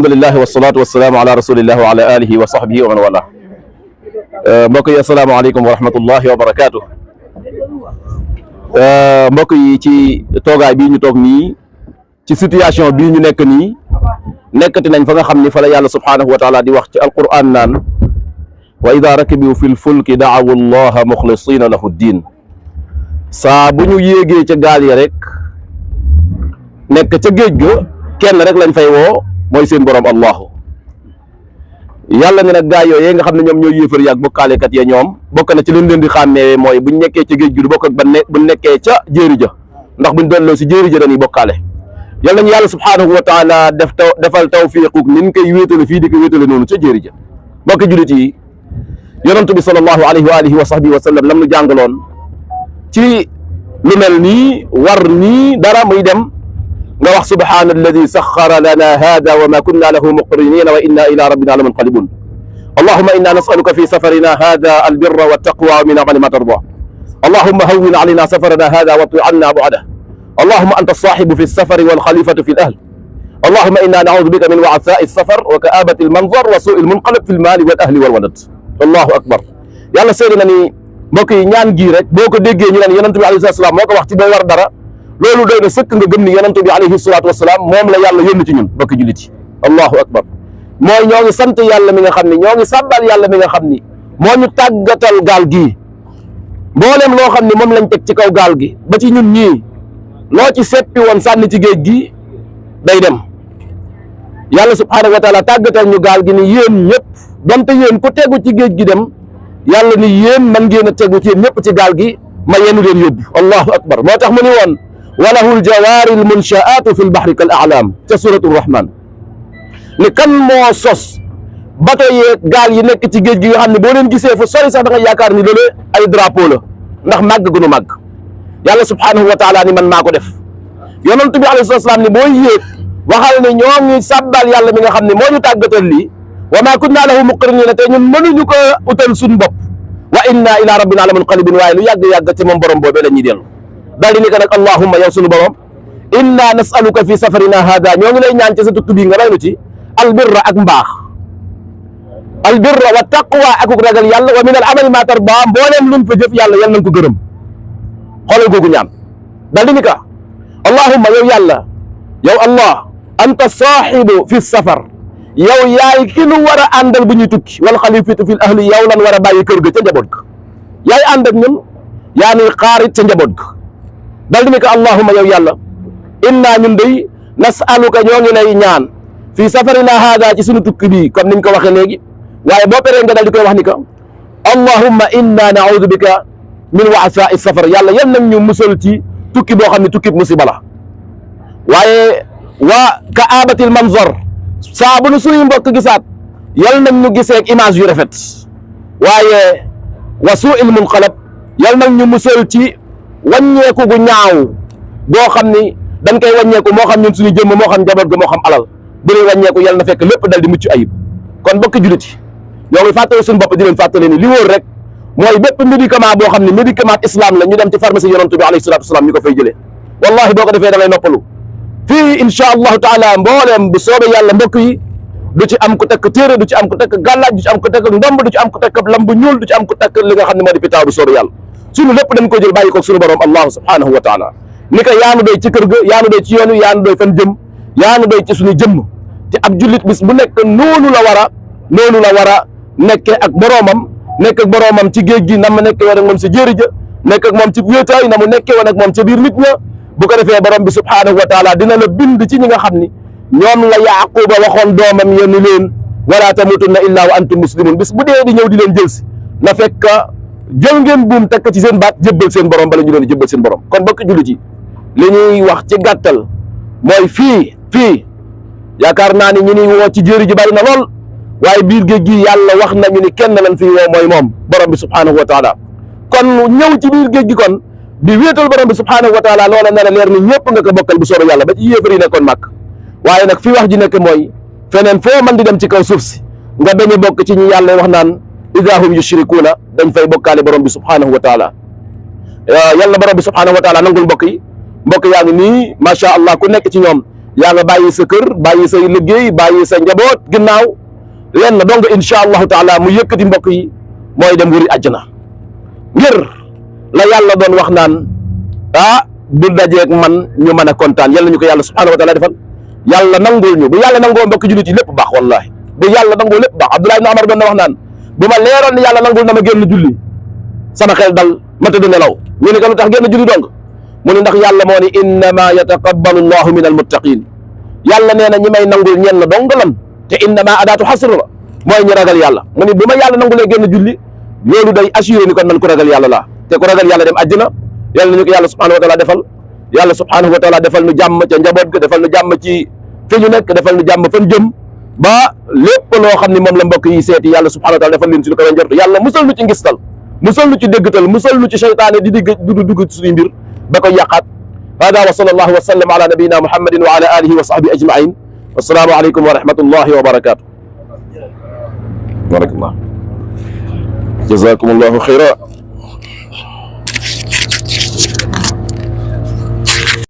alhamdulilah wasalaatu wasalaamu ala rasulillah wa ala alihi wa sahbihi wa man wala mbokk yi asalaamaaleykum wa rahmatullahi wa barakaatu. Mbokk yi ci toogaay bii ñu toog nii ci situation bii ñu nekk nii nekkati nañ fa nga xam ni fa la yàlla subhaanahu wa taala di wax ci alquran naan wa ida rakibu fi lfulki daawu allaha muxlisina lahu ddin. saa bu ñu yéegee ca gaal ya rek nekk ca géej ga kenn rek lañ fay woo mooy seen borom allahu. yàlla ne nag gaa yooyee nga xam ne ñoom ñooy yéefar yaag bokkaalekat ya ñoom bokk na ci leen leen di xàmmee mooy buñ nekkee ca géej gi du bokk ak buñ nekkee ca jéeri ja, ndax buñ delloo si jéeri ja dañuy bokkaale. yàlla nañu yàlla subhaanahu wa taala defal tawfiiquk nin koy wéetale fii di ko wéetale noonu ca jéeri ja. mbokki jullit yi, yonent bi sallallahu alayhi wa alihi wa sahbihi wa sallam lam nu jàngaloon ci lu mel nii war nii dara muy dem nga wax subhaana alladi saxara lana hada wa ma kunna lahu muqrinina wa inna ila rabbina la munqalibun. allahuma inna nasaluka fi safarina hada albirra waltaqwa wa min amali ma tarda. allahuma hawwin alayna safarana hada wa anna bu'ada. allahuma anta alsahibu fi lsafari walxalifatu fi lahl. allahuma inna naudu bika min wa'thai lsafar wa ka'abati almanzar wa su'i almunqalab fi lmali wal ahli wal walad. allahu akbar. yàlla seede na ni mbokk yi ñaan gii rek boo ko déggee ñu naan yonent bi alayhi salaam moo ko wax ci boo war dara loolu doy na sëkk nga gëm ni yonent bi alayhi salaatu wasalaam moom la yàlla yónni ci ñun mbokki jullit yi. allahu akbar. mooy ñoo ngi sant yàlla mi nga xam ni ñoo ngi sàbbal yàlla mi nga xam ni moo ñu tàggatal gaal gii mboolem loo xam ni moom lañ teg ci kaw gaal gi ba ci ñun ñii loo ci seppi woon sànni ci géej gi day dem. yàlla subhaanahu wa taala tàggatal ñu gaal gi ni yéen ñëpp donte yéen ku tegu ci géej gi dem yàlla ni yéen man ngeen a tegu ci yéen ñëpp ci gaal gi ma yenu leen yóbbu. allahu akbar. moo tax mu ni woon walahu ljawaari lmunshaatu fi lbahri kal a'laam ca suratu rahman ni kan moo sos bato yeeg gaal yi nekk ci géej gi nga xam ne boo leen gisee fu sori sax da nga yaakaar ni loolu ay drapeau la ndax màgg gu nu màgg. yàlla subhaanahu wa taala ni man maa ko def. yonent bi alayhi salaam ni booy yéeg waxal ne ñoo ngi sàbbal yàlla mi nga xam ne moo ñu tàggatal lii wa maa kunna lahu muqriniina te ñun mënuñu ko utal suñ bopp wa inna ila rabbina la munqalibun waaye lu yàgg-yàgg ci moom borom boobee la ñuy dellu. daal di ni ko nag allahumma yow suñu borom inna nasaluka fi safarina hada ñoo ngi lay ñaan ci sa tukki bii nga may nu ci albirra ak mbaax, albirra wa taqwa akuk ragal yàlla wa min al amali ma tarda mbooleem luñ fa jëf yàlla yàlla nañ ko gërëm. xoolal googu ñaan daal di ni ka allahumma yow yàlla yow allah anta saahibu fi safar yow yaay ki nu war a àndal bu ñuy tukki wal xalifatu fil ahli yow lan war a bàyyi kër ga ca njaboot ga yaay ànd ak ñun yaa nuy xaarit ca njaboot ga. dal di ni ko allahumma yow yàlla inna ñun day nasaluka ñoo ngi lay ñaan fii safarina haada ci sunu tukki bii comme niñ ko waxee léegi waaye boo peree nga dal di koy wax ni ko allahumma inna naudu bika min wa'sa'i safar yàlla yan nañ ñu musal ci tukki boo xam ne tukki musiba la waaye wa ka'abatil manzar saa bu nu suñu mbokk gisaat yal nañ ñu giseeg image yu rafet waaye wa su'il munqalab yal nañ ñu musal ci wàññeeku gu ñaaw boo xam ni dañ koy wàññeeku moo xam ñun suñu jëmm moo xam njaboot ga moo xam alal bu ñuy wàññeeku yal na fekk lépp dal di mucc ayib. kon bokki jullit yi ñoo ngi fàttali suñu bopp di leen fàttali ni li wóor rek mooy bépp médicament boo xam ne médicament islam la ñu dem ci pharmacie yonent bi alayhi salaatu wasalaam ñu ko fay jëlee wallahi boo ko defee da ngay noppalu fii insha allahu taala mbooleem bu soobee yàlla mbokk yi du ci am ku takk téere du ci am ku takk gàllaaj du ci am ku takk ndomb du ci am ku takk lam bu ñuul du ci am ku takk li nga xam ne moo di pitaaw bu soobee yàlla suñu lépp dañ ko jël bàyyi ko suñu borom allah subhanahu wa taala ni ko yaanu doy ci kër ga yaanu doy ci yoon wi yaanu doy fan jëm yaanu doy ci suñu jëmm te ab jullit bis bu nekk noonu la war a nekkee ak boroomam nekk ak boroomam ci géej gi na mu nekkee woon ak moom si jéeri ja nekk ak moom ci wéetaay na mu nekkee woon ak moom ca biir nit ña bu ko defee borom bi subhanahu wa taala dina la bind ci ñi nga xam ni ñoom la yaquba waxoon doomam yéen leen wala tamutunna illa wa antum muslimun bis bu dee di ñëw di leen jël si na fekk jël ngeen buum tekk ci seen baat jébbal seen borom bala ñu leen jébbal seen borom. kon bokk jullit yi li ñuy wax ci gàttal mooy fii yaakaar naa ni ñu ni woo ci jéeri ji bari na lool waaye biir géej gi yàlla wax nañu ni kenn lañ fi woo mooy moom borom bi subhanahu wa taala. kon ñëw ci biir géej gi kon di wéetal borom bi subhanahu wa taala loola nar a leer ni ñëpp nga ko bokkal bu soobee yàlla ba ci yéefar yi nekkoon màkk waaye nag fii wax ji nekk mooy feneen foo mën di dem ci kaw suuf si nga bañ a bokk ci ñi yàlla wax naan idaa hum yushrikuuna dañ fay bokkaale borom bi subhanahu wa taala. yàlla borom bi subhanahu wa taala nangul mbokk yi yaa ngi nii macha allah ku nekk ci ñoom yaa nga bàyyi sa kër bàyyi say liggéey bàyyi sa njaboot ginnaaw lenn dong insha allahu taala mu yëkkati mbokk yi mooy dem wëri àjjana ngir la yàlla doon wax naan du dajeeg man ñu mën a kontaan yàlla ñu ko yàlla subhanahu wa taala defal yàlla nangul ñu bu yàlla nangoo mbokk jullit yi lépp baax wallahi bu yàlla nangoo lépp baax Abdullah ibn Umar doon na wax naan bu ma leeroon ni yàlla nangul na ma génn julli sama xel dal ma tëdd nelaw ñu ne ko lu tax génn julli dong mu ne ndax yàlla moo ni innama yataqabbalu llahu min almuttaqin yàlla nee na ñi may nangul ñenn dong lan te innama adaatu xasr la mooy ñi ragal yàlla mu ne bu ma yàlla nangulee génn julli loolu day assuré ni kon man ku ragal yàlla laa te ku ragal yàlla dem àjjana yàlla ñu ko yàlla subhanahu wa taala defal yàlla subhanahu wa taala defal nu jàmm ca njaboot ga defal nu jàmm ci fi ñu nekk defal nu jàmm fan jëm ba lépp loo xam ne moom la mbokk yi seeti yàlla subhanahu wa taala defal leen ci lu ko njort yàlla musal nu ci ngistal musal nu ci déggtal musal nu ci seytaane di digg dugg suñuy mbir ba koy yàqaat hada wa sallallahu wa sallam ala nabiyina muhammadin wa ala alihi wa sahbihi ajmain wassalaamu aleykum wa rahmatullahi wa barakatuh barakallah jazakumullahu khayra